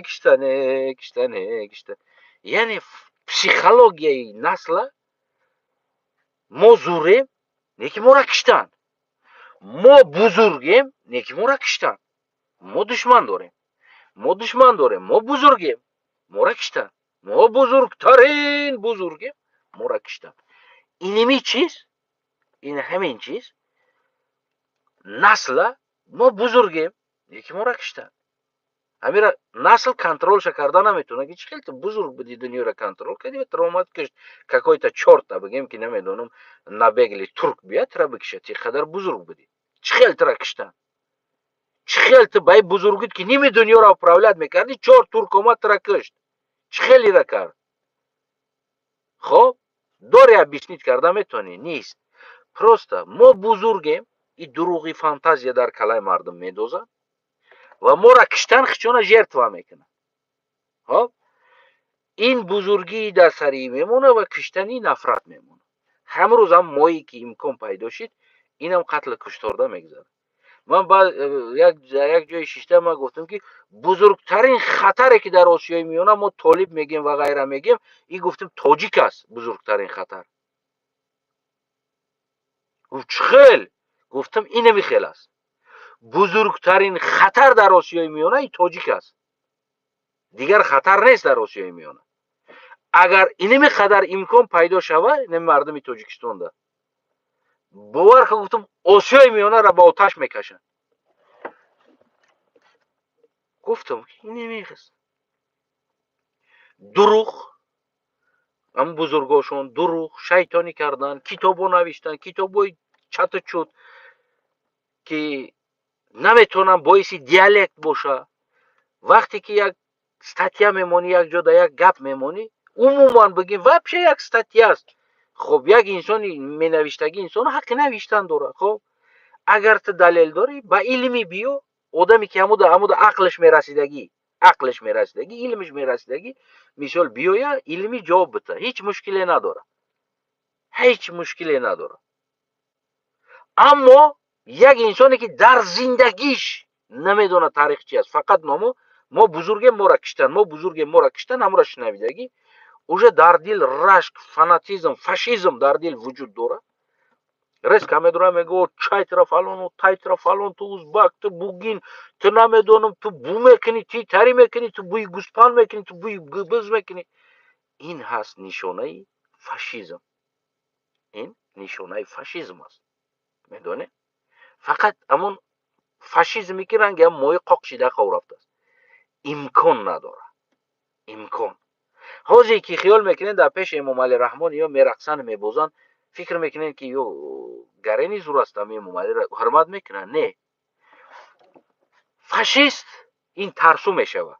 киштане, киштане, киштан. Яъне психологияи насла мо зурем, неки мора киштан, мо бузургем, неки мора киштан, мо душман дорем, мо душман дорем, мо бузургем, мора киштан, мо бузургтарин бузургем, мора киштан. Иними чиз, ин ҳамин чиз насла мо бузургем, неки мора киштан. Ҳамира насл контрол ша карда наметавонад, ки чӣ хел ту бузург буди, дунёро контрол кардӣ ва туро омад кишт какой-то чёрт а, бигем, ки намедонам, набегли турк биёд, тура бикишад, ти қадар бузург будӣ, чӣ хел тура киштан, чӣ хел ту ба ин бузургит, ки ними дунёро управлять мекардӣ, чор турк омад, тура кишт, чӣ хел ира кард? Хоб, дори объяснить карда метавонӣ? Нест. Просто мо бузургем, и дурӯғи фантазия дар калаи мардум медозад ва мора киштан, хичона жертва мекунад. Хоб, ин бузургии дар сарӣ мемонад ва киштани нафрат мемонад. Ҳамрӯз ҳам моҳе ки имкон пайдо шид, инам қатлу кушторда мегузарад. Ман як ҷои шишта ман гуфтам, ки бузургтарин хатаре, ки дар Осиёи Миёна мо толиб мегем ва ғайра мегем, и гуфтем, тоҷик аст бузургтарин хатар. Гуфт: «Чӣ хел?» Гуфтам: «Инами хел аст. Бузургтарин хатар дар Осиёи Миёна и тоҷик аст, дигар хатар нест дар Осиёи Миёна. Агар инами қадар имкон пайдо шава, инами мардуми Тоҷикистонда, бовар ка, гуфтам, Осиёи Миёнаро ба оташ мекашанд». Гуфтам, инамихст дурӯғ, ҳам бузургошон дурӯғ, шайтонӣ кардан, китобо навиштан, китобои чату чут, ки наметавонам боиси диалект боша. Вақте ки як статья мемонӣ, як ҷо да як гап мемонӣ, умуман бигем, вообще як статья аст. Хоб, як инсони менавиштагӣ, инсон ҳаққи навиштан дорад. Хоб, агар ту далел дорӣ, ба илмӣ биё. Одаме ки ҳамуда ақлаш мерасидагӣ. Ақлаш мерасидагӣ, илмиш мерасидагӣ, мисол биёя, илмӣ ҷавоб бита, ҳеҷ мушкиле надорад, ҳеҷ мушкиле надорад. Аммо як инсоне ки дар зиндагиш намедонад таърих чи аст, фақат номо мо бузургем, моро киштан, мо бузургем, моро киштан, ҳамро шунавидагӣ, уже дар дил рашк, фанатизм, фашизм дар дил вуҷуд дорад. Резко медорад, мегӯ чайтра фалон, тайтра фалон, ту узбак, ту бугин, ту намедонам, ту бу мекунӣ, ти тари мекунӣ, ту бӯи гӯспанд мекунӣ, ту бӯи буз мекунӣ. Ин ҳаст нишонаи фашизм, ин нишонаи фашизм аст. Медонед, фақат ҳамон фашизме ки ранги ҳам моҳи қоқ шида хов рафтааст, имкон надорад, имкон. Ҳозир ки хиёл мекунед дар пеши Эмомалӣ Раҳмон ё мерақсанд, мебозанд, фикр мекунед ки ё гарени зур аст, ами Эмомалиро ҳурмат мекунанд. Не, фашист ин тарсу мешавад,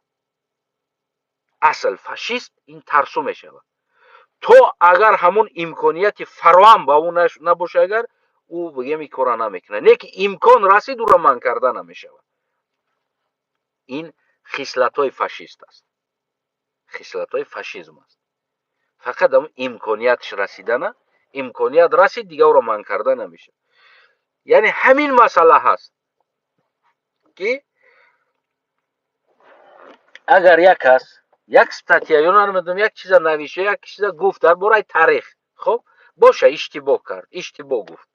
асл фашист ин тарсу мешавад. То агар ҳамон имконияти фароҳам ба ӯ набошад, агар ӯ бигем ин кора намекунад, не ки имкон расид, ӯро манъ карда намешавад. Ин хислатҳои фашист аст, хислатҳои фашизм аст. Фақат ҳамон имкониятш расидана, имконият расид, дига ӯро манъ карда намешавад. Яъне ҳамин масъала ҳаст ки агар як кас як статья ё намедонам як чиза навишта, як чиза гуфт дар бораи таърих, хоб боша, иштибоҳ кард, иштибоҳ гуфт,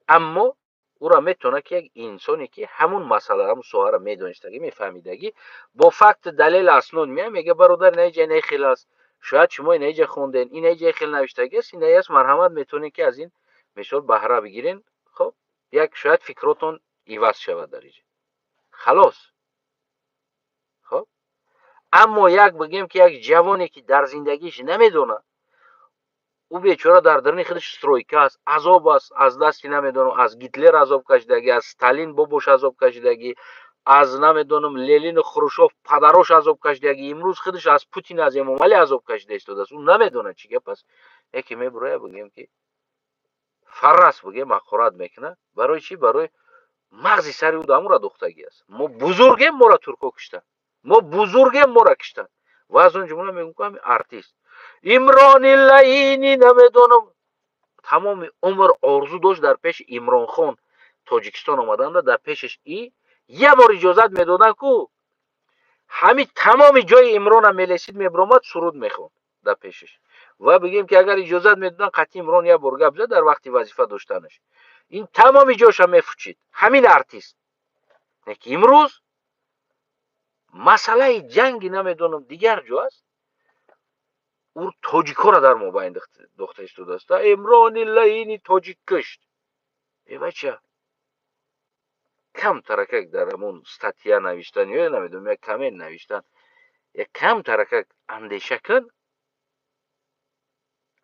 аммо ӯро метавонад ки як инсоне ки ҳамун масъала, ҳамун соҳаро медонистагӣ, мефаҳмидагӣ, бо факт, далел, аснод меояд, мегӯяд: бародар, ина иҷа ина хел аст, шояд шумо ина иҷа хонден, ина иҷа хел навиштагӣ аст, ина аст, марҳамат, метавонед ки аз ин мисол баҳра бигирен, хоб як шояд фикротон иваз шавад дар иҷа, халос. Хоб, аммо як бигем ки як ҷавоне ки дар зиндагиш намедонад, ӯ бечора дар даруни худаш стройка аст, азоб аст, аз дасти намедонам аз Гитлер азоб кашидагӣ, аз Сталин бобош азоб кашидагӣ, аз намедонам Ленину Хрушов падарош азоб кашидагӣ, имрӯз худаш аз Путин, аз Эмомалӣ азоб кашида истодааст, ӯ намедонад чӣ гап аст. Яке мебурояд, бигем ки фаррас, бигем ҳақорат мекунад. Барои чӣ? Барои мағзи сари ӯ дамура духтагӣ аст. Мо бузургем, моро турко киштанд, мо бузургем, моро киштанд. Ва аз он ҷумла мегӯм ки ҳамин артист Имрони Лаини намедонам тамоми умр орзу дошт дар пеши Имронхон Тоҷикистон омаданда, дар пешаш и як бор иҷозат медоданд ку ҳамин тамоми ҷои Имрона мелесид, мебиромад, суруд мехонд дар пешаш. Ва бигем ки агар иҷозат медоданд қатъи Имрон як бор гап зад дар вақти вазифа доштанаш, ин тамоми ҷоша мефучид ҳамин артист. Лекин имрӯз масъалаи ҷанги намедонам дигар ҷо аст, ӯ тоҷикҳоро дар мобайн дохта истодааст. Имрони Лаини тоҷик кушт. Э бача, кам таракак дар ҳамон статья навиштан ё намедонам як коммент навиштан, як кам таракак андеша кун,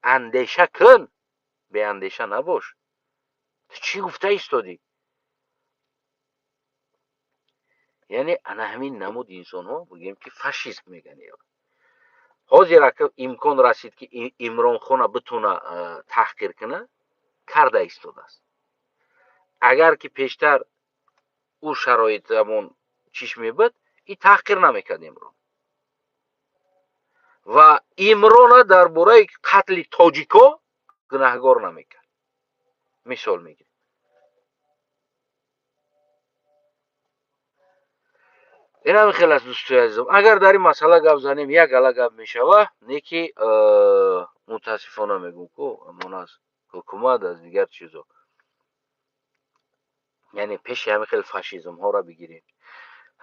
андеша кун, беандеша набош. Ту чӣ гуфта истодӣ? Яъне ана ҳамин намуди инсонҳо бигӯем ки фашизм мегӯянд. Ҳозир ака имкон расид ки Имронхона битона таҳқир кунад, карда истодааст. Агар ки пештар ӯ шароит ҳамон чиш мебуд, и таҳқир намекард Имрон. Ва Имрона дар бораи қатли тоҷико гунаҳгор намекард. Мисол мегирем. Ин ҳамин хел аст, дӯстои азизам. Агар дар ин масъала гап занем, як гала гап мешава, не ки мутаассифона мегӯм ку ҳамон аз ҳукумат, аз дигар чизо. Яъне пеши ҳамин хел фашизмҳоро бигирем.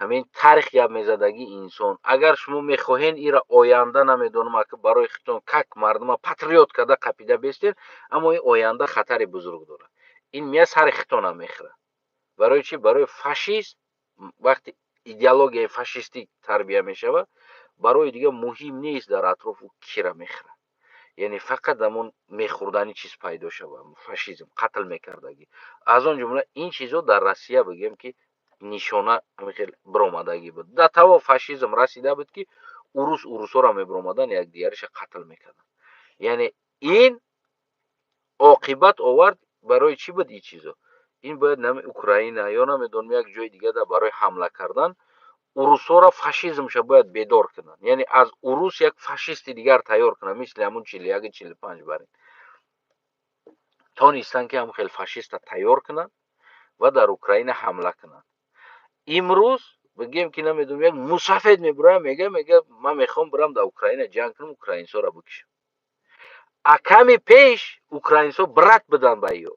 Ҳамин таърих гап мезадагӣ инсон. Агар шумо мехоҳед ира оянда намедонам, ака барои худтон как мардума патриот карда қапида бестед, аммо ин оянда хатари бузург дорад. Ин мия сари худтона мехӯрад. Барои чӣ? Барои фашист вақти идеологияи фашистӣ тарбия мешавад, барои дигар муҳим нест дар атрофу кира мехӯрад. Яъне фақат ҳамон мехӯрдани чиз пайдо шавад, фашизм, қатл мекардагӣ. Аз он ҷумла ин чизо дар Россия бигем ки нишона ҳамин хел биромадагӣ буд. Дар таво фашизм расида буд ки урус урусҳоро мебиромаданд, якдигариша қатл мекарданд. Яъне ин оқибат овард. Барои чӣ буд ин чизо? Ин бояд нами Украина ё намедонам як ҷои дига да барои ҳамла кардан Урусҳоро фашизмша бояд бедор кунанд, яъне аз урус як фашисти дигар тайёр кунанд, мисли ҳамун 41, 45 барин. Тонистанд, ки ҳамун хел фашиста тайёр кунанд ва дар Украина ҳамла кунанд. Имрӯз, бигем, ки намедонам, як мусафед мебурам, мега: «Ман мехоҳам бирам дар Украина ҷанг кунам, украинсоро бикушам». А ками пеш украинсо брат биданд ба ё.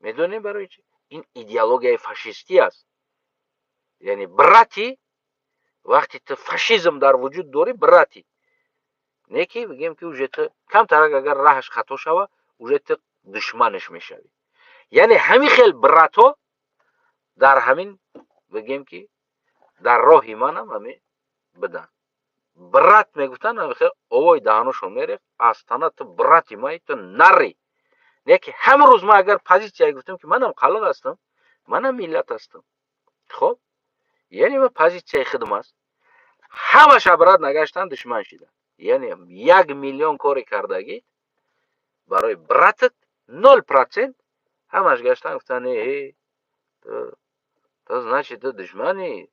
Медонем барои чи? Ин идеологияи фашистӣ аст. Яъне брати, вақте ту фашизм дар вуҷуд дорӣ, брати не, ки бигем, ки уже ту камтарак агар раҳаш хато шава, уже ту душманаш мешавӣ. Яъне ҳамин хел братҳо дар ҳамин, бигем, ки дар роҳи манам ҳамин биданд. Брат мегуфтанд, хел овои даҳаношон мерехт аз тана: «Ту брати маи, ту нари». Не ки ҳамон рӯз ман агар позитсия гуфтам, ки манам қалиқ ҳастам, манам миллат ҳастам, хоб, яъне ман позитсияи худам аст, ҳамаша брат нагаштан, душман шидан. Яъне 1 миллион коре кардагӣ барои братат, 0%, ҳамаш гаштан гуфтан: «Э, ту, значит, ту душманӣ,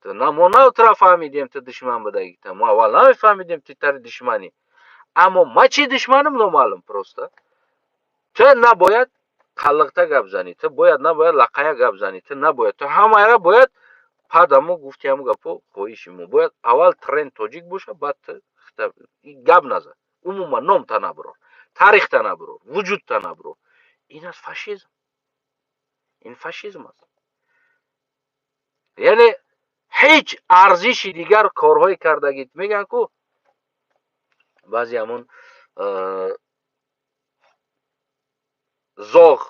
ту мо навтра фаҳмидем, ту душман будагӣ, мо аввал намефаҳмидем, ту тари душманӣ». Аммо ма чӣ душманам, номаълум. Просто ту набояд қаллиқта гап занӣ, ту бояд набояд лақая гап занӣ, ту набояд, ту ҳамаро бояд падамо гуфти, ҳамун гапо хоҳиши мо бояд аввал тренд тоҷик боша, баъд ту гап назан, умуман номта набурор, таърихта набурор, вуҷудта набурор. Ин аст фашизм, ин фашизм аст. Яъне ҳеҷ арзиши дигар корҳое кардагӣ, мегӯянд ку баъзе ҳамун зоғ,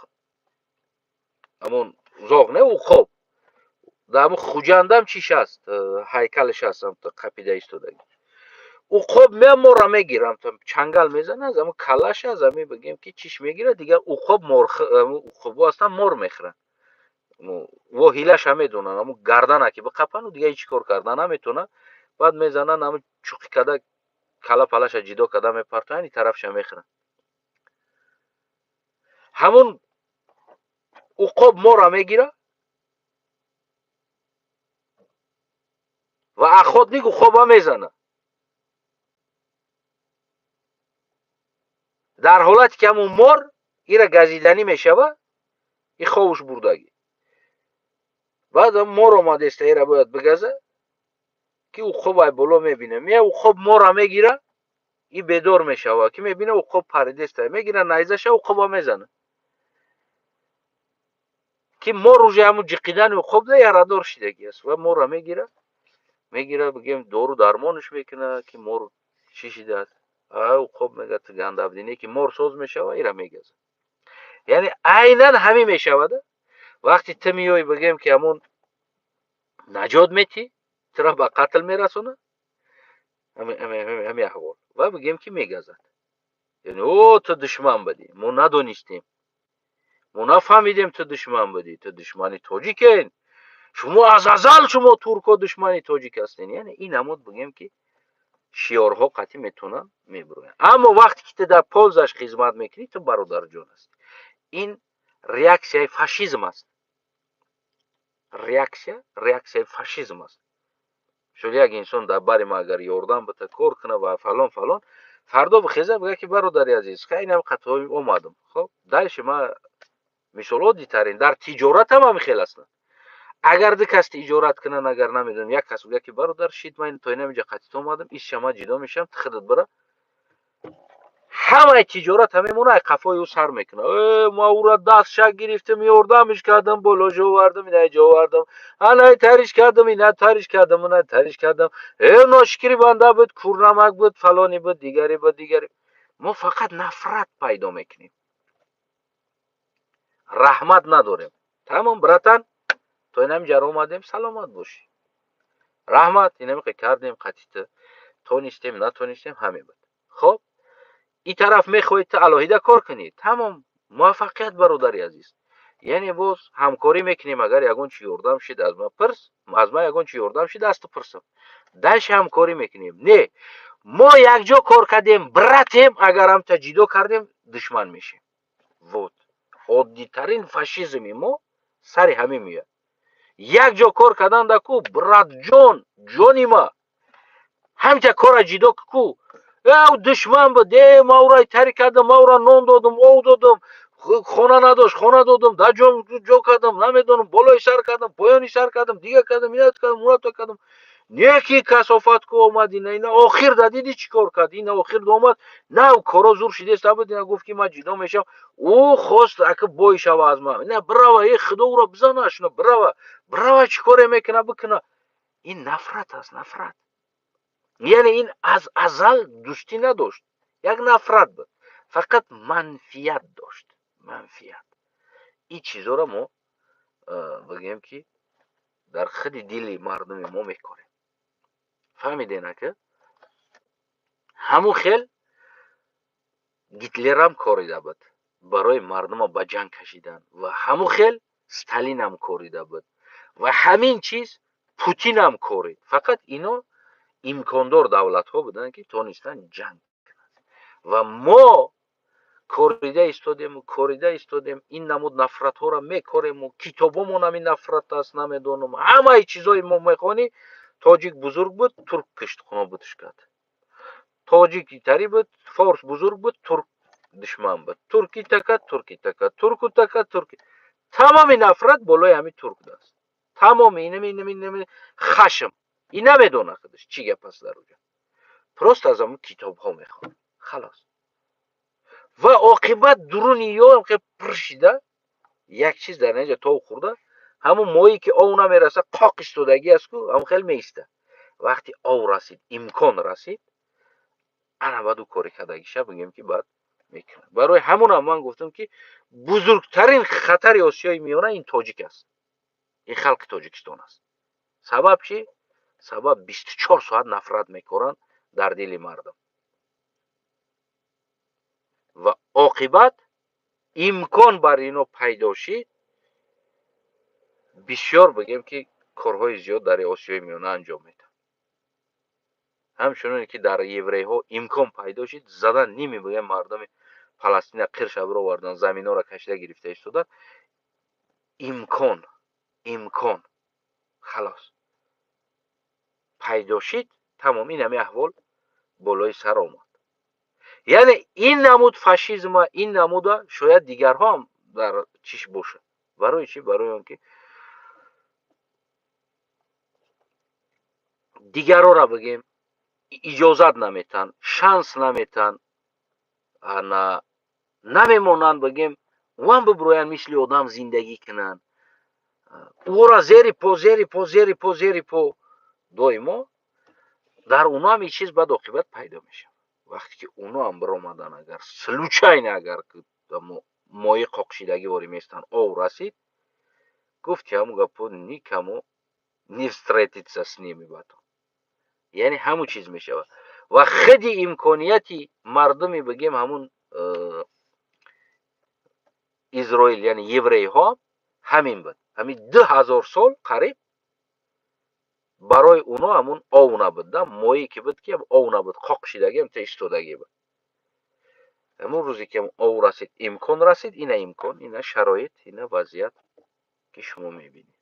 ҳамун зоғ не, уқоб, дар ҳамун Хуҷандам чиш аст, ҳайкалаш аст, қапида истодагӣ. Уқоб меа, морра мегирам, чангал мезана, аз ҳамун каллаша, аз ҳамин, бигем, ки чиш мегирад. Дигар уқоб мор, уқобҳо ҳастанд, мор мехӯранд, во ҳилаша медонанд. Ҳамун гардана ки биқапану, дигар ҳеҷ кор карда наметавонад. Баъд мезананд, ҳамун чуқӣ карда, калла палаша ҷидо карда мепартоянд, ин тарафша мехӯранд. Ҳамун уқоб морра мегирад ва охотник уқоба мезанад. Дар ҳолате ки ҳамун мор ира газиданӣ мешавад, и ховуш бурдагӣ. Баъд мор омадеста, ира бояд бигаза, ки уқоб ай боло мебина. Мея, уқоб морра мегира, и бедор мешава, ки мебина, уқоб паридеста, мегира найзаша, уқоба мезана, ки мор уже ҳамун ҷиқидани уқоб да ярадор шидагӣ аст. Ва морра мегира, бигем, дору дармонаш мекуна, ки мор чӣ шидааст. Уқоб мега: «Ту гандабдине». Ки мор соз мешава, ира мегаза. Яъне айнан ҳамин мешавада. Вақте ту меёй, бигем, ки ҳамун наҷот метӣ, тура ба қатл мерасонад ҳамин аҳвол ва, бигем, ки мегазад. Яъне: «О, ту душман будӣ, мо надонистем, мо нафаҳмидем, ту душман будӣ, ту душмани тоҷикен, шумо аз азал, шумо туркҳо душмани тоҷик ҳастен». Яъне ин ҳамуд, бигем, ки шиёрҳо қатъӣ метавонанд мебуроянд. Аммо вақте ки ту дар пользаш хизмат мекунӣ, ту бародарҷон ҳастӣ. Ин реаксияи фашизм аст, реаксияи фашизм аст. Шуд, як инсон дар бари ма агар ёрдам бита, кор куна ва фалон фалон, фардо бихеза, бигӯяд, ки бародари азиз, инам қатъои омадам. Хоб, дальше ма мисол оддитарин дар тиҷоратам ҳамин хел ҳастанд. Агар ду кас тиҷорат кунанд, агар намедонам, як кас бигӯяд, ки бародар, шит, ман то инаминҷа қатито омадам, исша ман ҷидо мешавам, ту худат бира, ҳамаи тиҷората мемона, ай қафои ӯ сар мекунад: «Э, ма ӯра дастша гирифтам, ёрдамиш кардам, болоша овардам, ина ҷо овардам, анай тариш кардам, ина тариш кардам, ина тариш кардам, э, ношукри банда буд, курнамак буд, фалоне буд, дигаре буд, дигаре». Мо фақат нафрат пайдо мекунем, раҳмат надорем. Тамом, братан, то инамиҷаро омадем, саломат бошӣ, раҳмат, инамиқе кардем, қатита тонистем, натонистем, ҳаме буд. Хоб, ин тараф мехоҳед ту алоҳида кор кунӣ, тамом, муваффақият, бародари азиз. Яъне боз ҳамкорӣ мекунем. Агар ягон чи ёрдам шид, аз ман пирс, аз ман ягон чи ёрдам шид, аз ту пирсам, дальше ҳамкорӣ мекунем. Не, мо якҷо кор кардем, братем, агар ҳамта ҷидо кардем, душман мешем. Вот оддитарин фашизми мо сари ҳамин меояд. Як ҷо кор кардан да ку, братҷон, ҷони ма, ҳамча кора ҷидо ку. Э, душман буд, э, ма ура тари кардам, ма ура нон додум, ов додум, хона надошт, хона додум, дар ҷо ҷо кардам, намедонам, болои сар кардам, поёни сар кардам, дига кардам, ина кардам, уна кардам. Неки касофат ку омад, ина охир да диди чӣ кор кард? Ина охир омад, нав коро зур шидеста буд, ина гуфт, ки ман ҷидо мешавам. Ӯ хост ака бой шава аз ман. Ина бирава, э, худо ӯро бизанаш, ина бирава, бирава, чӣ коре мекуна, бикуна. Ин нафрат аст, нафрат. Яъне ин аз азал дӯстӣ надошт, як нафрат буд, фақат манфият дошт, манфият. Ин чизоро мо бигӯем, ки дар худи дили мардуми мо мекорем. Фаҳмиден, ака? Ҳамун хел Гитлерам корида буд барои мардума ба ҷанг кашидан, ва ҳамун хел Сталинам корида буд, ва ҳамин чиз Путинам корид. Фақат ино имкондор давлатҳо буданд, ки тонистанд ҷанг кунанд, ва мо корида истодему, корида истодем. Ин намуд нафратҳоро мекорему, китобомон ҳамин нафрат аст, намедонам, ҳамаи чизои мо мехонӣ: тоҷик бузург буд, турк кишт, нобудш кард, тоҷик итари буд, форс бузург буд, турк душман буд, турки така, турки така, турку така, турки. Тамоми нафрат болои ҳамин турк аст, тамоми инами инами инами хашм. Ин намедона худаш чӣ гап аст дар уҷа, просто аз ҳамун китобҳо мехонад, халос. Ва оқибат дуруни ё пур шида, як чиз дар инҷа тов хӯрда, ҳамун моҳие ки ов намераса, қоқ истодагӣ аст ку, ҳамун хел меиста. Вақти ов расид, имкон расид, ана баъд ӯ кори кардагиша, бигем, ки баъд мекунад. Барои ҳамонам ман гуфтам, ки бузургтарин хатари Осиёи Миёна ин тоҷик аст, ин халқи Тоҷикистон аст. Сабаб чӣ? Сабаб, 24 соат нафрат мекоранд дар дили мардум, ва оқибат имкон бар ино пайдо шид, бисёр, бигем, ки корҳои зиёд дар Осиёи Миёна анҷом медиҳад. Ҳамчуноне ки дар еврейҳо имкон пайдо шид, задан ними, бигем, мардуми Паластина қирша бировардан, заминҳоро кашида гирифта истодан. Имкон халос пайдо шид, тамом, ин ҳами аҳвол болои сар омад. Яъне ин намуд фашизма, ин намуда шояд дигарҳо ҳам дар чиш бошад. Барои чӣ? Барои он ки дигарора, бигем, иҷозат наметан, шанс наметан, намемонанд, бигем, ван бибироянд, мисли одам зиндагӣ кунанд. Ӯро зери по, зери по, зери по, зери по доимо. Дар уно ҳам ин чиз баъд оқибат пайдо мешавад, вақте ки уно ҳам биромадан, агар случайно, агар моҳи қоқшидагӣ ворӣ местанд, ов расид, гуфти ҳамун гапо, никому не встретиться с ними потом. Яъне ҳамун чиз мешавад. Ва худи имконияти мардуми, бигем, ҳамун Изроил, яъне еврейҳо, ҳамин буд. Ҳамин 2000 сол қариб барои уно ҳамун ов набуд да, моҳие ки буд, ки ов набуд, қоқ шидагӣ ҳамта истодагӣ буд. Ҳамун рӯзе ки ов расид, имкон расид, ина имкон, ина шароит, ина вазъият, ки шумо мебинед.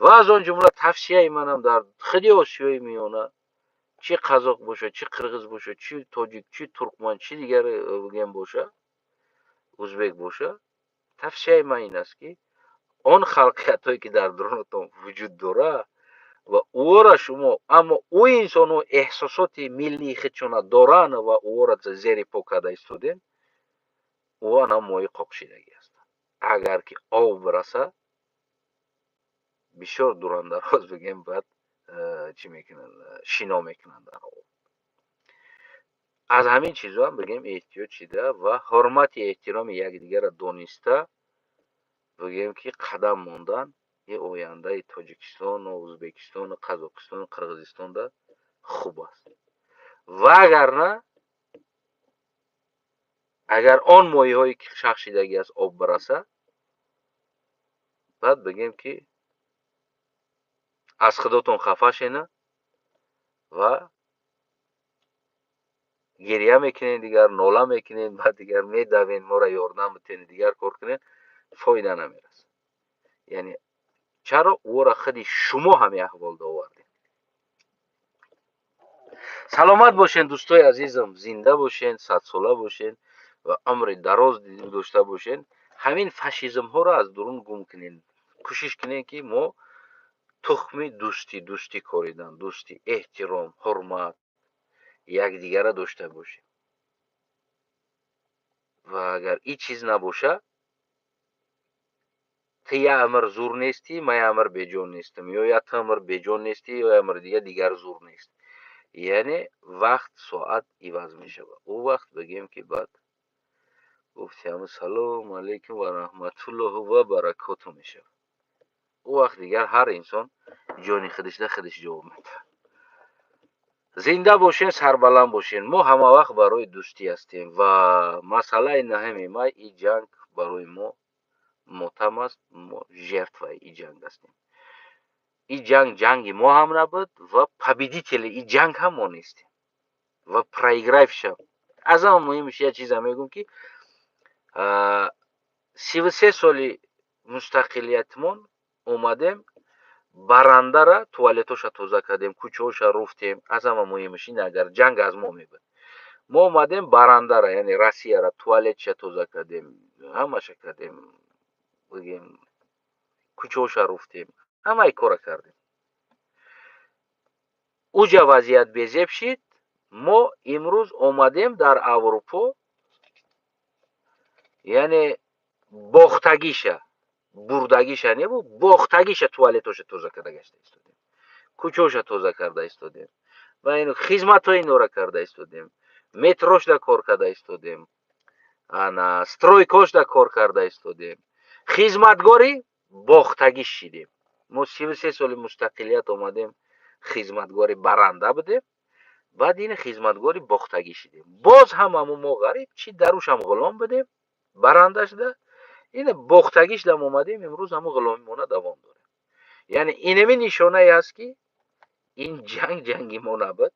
Ва аз он ҷумла тавсияи манам дар худи Осиёи Миёна, чӣ қазоқ бошад, чӣ қирғиз бошад, чӣ тоҷик, чӣ туркман, чӣ дигар, бигем, боша, узбек боша, тавсияи ман ин аст, ки он халқиятҳое ки дар дурунатон вуҷуд дорад ва ӯро шумо, аммо ӯ инсону эҳсосоти миллии худшона доранд ва ӯро зери по карда истодем, ӯ ана моҳи қоқшидагӣ ҳастанд. Агар ки ов бираса, бисёр дурандароз, бигем, баъд чӣ мекунанд? Шино мекунанд дар об. Аз ҳамин чизҳоам, бигем, эҳтиёт шида ва ҳурмати эҳтироми якдигарро дониста, бигем, ки қадам мондан и ояндаи Тоҷикистону Ӯзбекистону Қазоқистону Қирғизистонда хуб аст. Вагарна агар он моҳиҳое ки шахшидагӣ аст, об бираса, баъд, бигем, ки аз худотон хафа шена ва гиря мекунед, дигар нола мекунед, баъд дигар медавед, моро ёрдам битенед, дигар кор кунед, фоида намерасад. Яъне Чаро ӯро худи шумо ҳамин аҳвол овардем? Саломат бошен, дӯстои азизам, зинда бошен, садсола бошен ва умри дароз дошта бошен. Ҳамин фашизмҳоро аз дурун гум кунен. Кӯшиш кунем, ки мо тухми дӯстӣ, дӯстӣ коридан, дӯстӣ, эҳтиром, ҳурмат якдигара дошта бошем. Ва агар ин чиз набоша, ту як амр зур нестӣ, ман як амр беҷон нестам, ё як ту амр беҷон нестӣ, ё амр дигар зур нест. Яъне вақт соат иваз мешавад. Ӯ вақт бигем, ки баъд гуфти ҳама салому алайкум ва раҳматуллоҳу ва баракоту мешавад. Ӯ вақт дигар ҳар инсон ҷони худашда худаш ҷавоб медиҳад. Зинда бошен, сарбаланд бошен. Мо ҳама вақт барои дӯстӣ ҳастем ва масъалаи наҳами май ин ҷанг барои мо мотам аст. Мо жертваи ин ҷанг ҳастем. Ин ҷанг ҷанги мо ҳам набуд ва победители ин ҷанг ҳам мо нестем ва проигравший. Аз ҳама муҳимаш як чиза мегӯм, ки 33 соли мустақилиятмон омадем, барандара туалетоша тоза кардем, кӯчаҳоша руфтем. Аз ҳама муҳимаш ин, агар ҷанг аз мо мебуд, мо омадем, барандара, яъне Россияра, туалетша тоза кардем, ҳамаша кардем, бигем, кӯчаҳоша руфтем, ҳамаи кора кардем. Уҷа вазъият безеб шид. Мо имрӯз омадем дар Аврупо, яъне бохтагиша, бурдагиша небу, бохтагиша туалетоша тоза карда гашта истодем, кӯчаҳоша тоза карда истодем ва ин хизматҳои инора карда истодем, метрошда кор карда истодем, ана стройкошда кор карда истодем, хизматгори бохтагӣ шидем. Мо 33 соли мустақилият омадем, хизматгори баранда будем, баъд ин хизматгори бохтагӣ шидем. Боз ҳам ҳамун мо ғариб чӣ дарушам ғулом будем, баранда шуда, ин бохтагӣ шудам омадем, имрӯз ҳамун ғуломимона давом дорем. Яъне инами нишонае аст, ки ин ҷанг ҷанги мо набуд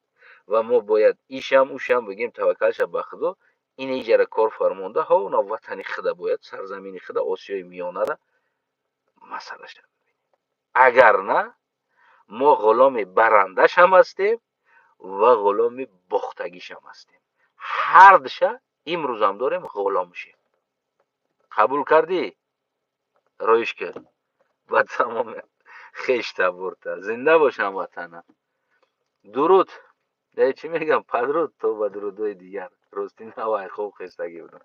ва мо бояд ишам ушам бигем, таваккалша ба Худо, ин иҷара кор фармонда ҳо на ватани худа бояд, сарзамини худа, Осиёи Миёнара масъалаша. Агар на, мо ғуломи барандашам ҳастем ва ғуломи бохтагишам ҳастем. Ҳардуша имрӯзам дорем, ғуломшем. Қабул кардӣ, роиш кард ба тамоми хешта бурта. Зинда бошам, ватанам. Дуруд, чӣ мегам, падруд, то ба дурудҳои дигар. Рости, навай хоб хестагӣ будам.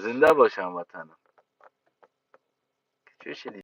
Зинда бошам, ватанам. Чӯ шидӣ?